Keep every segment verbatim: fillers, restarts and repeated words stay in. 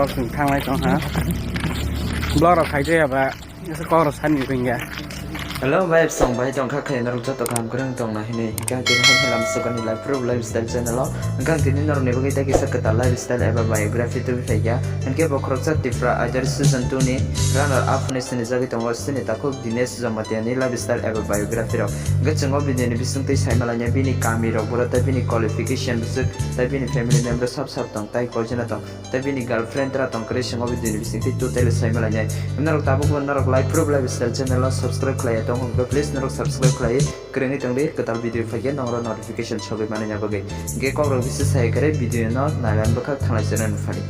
Chwng thanglai tong ha. Vlog rok khai jaya ba. Ese kok rok sani ringya. Hello, bai song bai tong kha khe norok joto kaham kwrwng tong na hinwi. Hingke ang tini hai helam sukani life proof lifestyle channel o. Hingke ang tini norok ni bagwi tei kisa kwtal lifestyle eba biography tubui phaikha. Hingke bo khoroksa Tipra Idol season two ni runner up hinwi sinijagwi tongo. Sini takhuk Dinesh Jamatia ni lifestyle eba biography rok. Hingke chwng o video ni bisingtwi saimalainai bini kami rok boro tei bini qualification bwswk tei bini family member sab sab tong tei koijana tong. Tei bini girlfriend tra tong kwrwi swngo bini bisingtwi totally saimalainai. Norok tabukbo norok life proof lifestyle channel o subscribe khlaiya tong hwnkhe please norok subscribe khlaiwi kwrwngwi tongdi kwtal video phaikhe norok notification sogwi manina bagwi. Hingke kokrok bisi sai kwrwi video no nailan bwkhak thanglai channel phadi.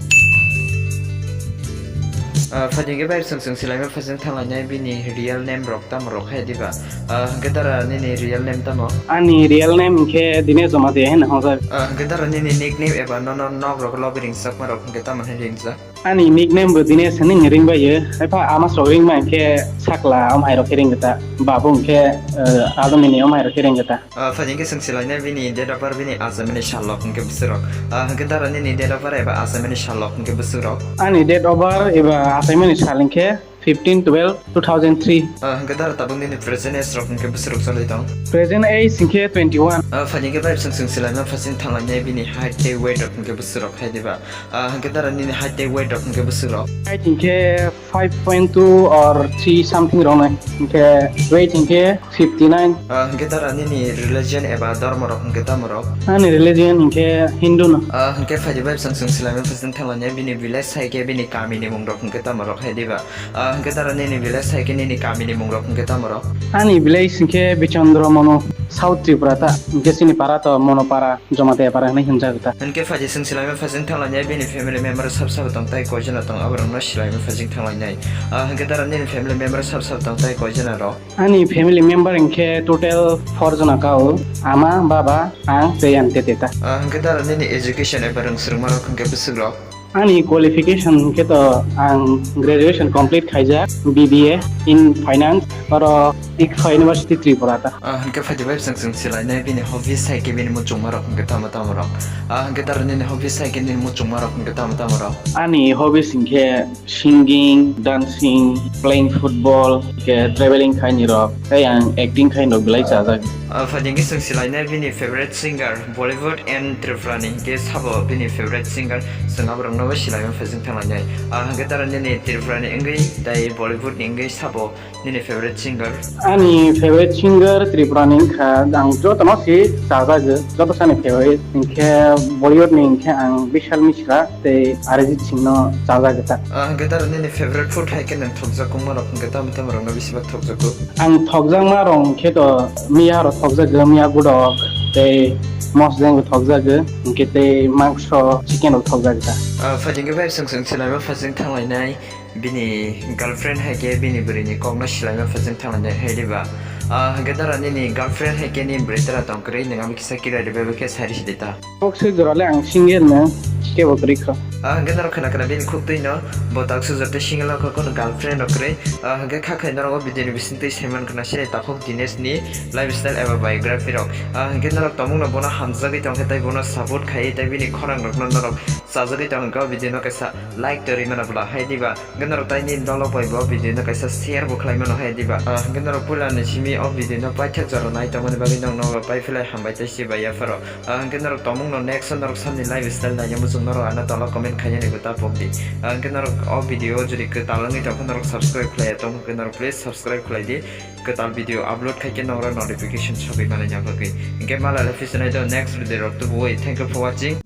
Ah, phadi hingke bai chwng chwng silaima phasing thanglainai bini real name rok tamo rok hai diba? Ah, hingke dara nini real name tamo? Ani real name hingke Dinesh Jamatia hino hwnjak. Ah, hingke dara nini nickname eba nono nok rok logi ringjakma rok hingke tamo hai ringjak? Ani nickname bo Dinesh hwnwi ringbaio. Haiphai amas rok ringma hingke sakla om hai rok khe ringkha ta. Babu hingke, eh, alumini om hai rok khe ringkha ta. Ah, phai hingke chwng silainai bini date of birth bini achaimani sal rok hingke bwswk rok. Ah, hingke dara nini date of birth eba achaimani sal rok hingke bwswk rok? Ani date of birth eba achaimani sal hingke fifteen twelve two thousand three. Ah, hingke dara tabuk nini present age rok hingke bwswk rok choli tong? Present age hingke twenty-one. Ah, phai hingke bai chwng chwng silaima phasing thanglainai bini height tei weight rok hingke bwswk rok hai diba? Ah, hingke dara nini height tei weight rok hingke bwswk rok? Height hingke five point two or three something rok nai. Hingke weight hingke fifty-nine. Ah, hingke dara nini religion eba dhormo rok hingke tamo rok? Ani religion hingke Hindu no. Ah, hingke phai diba chwng chwng silaima phasing thanglainai bini village hai khe bini kami ni mung rok hingke tamo rok hai diba? Ah, hingke dara nini village hai khe nini kami ni mung rok hingke tamo rok? Ani village hingke Bichandra Mono, South Tripura ta. Hingke chini para to Monopara, Jamatia para hinwi hwnjak ta. Hingke phai chwng silaima phasing thanglainai bini family member sab sabo tong tai koijana tong aborokno silaima phasing thanglainai. Ah, hingke dara nini family member sab sabo tong tai koijana rok? Ani family member hingke total four jona kao, ama, baba, ang tei ang tete ta. Ah, hingke dara nini education eba rwng swrwngma rok hingke bwswk rok? Ani qualification hingke to ang graduation complete khaijak, B B A in finance, oro Ikfa University Tripura ta. Ah, hingke phai diba chwng chwng silainai bini hobbies hai khe bini muchungma rok hingke tamo tamo rok? Ah, hingke dara nini hobbies hai khe nini muchungma rok hingke tamo tamo rok? Ani hobbies hingke singing, dancing, playing football, hingke traveling khaini rok, tei ang acting khaini rok belai chajak. Ah, phai hingke chwng silainai bini favorite singer Bollywood and Tripura ni hingke sabo bini favorite singer, chwng aborokno bo silaima phasing thanglainai. Ah, hingke dara nini Tripura ni wngwi tei Bollywood ni wngwi sabo nini favorite singer? Ani favorite singer Tripura ni wngkha, ang jotono si chajago, joto sani favorite. Hingke Bollywood ni hingke ang Vishal Mishra tei Arijit Singh no chajago ta. Ah, hingke dara nini favorite food hai khe nwng thokjakma rok hingke tamo tamo rok no bisi bak thokjago? Ang thokjakma rok hingke to miya rok thokjago, miya gudok tei mosdeng bo thokjago, hingke tei mangso, chicken rok thokjago ta. Ah, phai hingke bai chwng chwng silaima phasing thanglainai. Bini girlfriend hai khe bini bwrwini kokno silaima phasing thanglainai hai diba? Ah, hingke dara nini girlfriend hai khe nini bwrwi tara tong kwrwi, nwng abo kisa kira ribai bo khe sari sidi ta. Kok se jora le ang single no, kebo kwrwi kho. Ah, hingke norok khna khna bini khuk twi no, bo tak sujak tei single no kho, kono girlfriend rok kwrwi. Ah, hingke kha khai norok o video ni bising twi saiman khna sini takhuk Dinesh ni lifestyle eba biography rok. Ah, hingke norok tongmung no bono hamjagwi tong khe tei bono support khai tei bini khorang rok no norok chajagwi tong khe o video no kaisa like to ri mano bwla hai diba? Hingke norok tei nini dolok bai bo video no kaisa share bo khlai mano hai diba? Ah, hingke norok puila ni simi o video no paithak jora nai tongmani bagwi nokno pai philai hambai tei sibai yapharo. Ah, hingke norok tongmung no next o norok samni lifestyle nai muchung norok ano tola comment khainani bo ta pokdi. Ah, hingke norok o video jodi kwtal wngwi tongkha norok subscribe khlai ya tong hingke norok please subscribe khlai di. Kwtal video upload khai khe norok notification sogwi manai bagwi. Hingke malai le phisnai do next video rok tubuwi. Thank you for watching.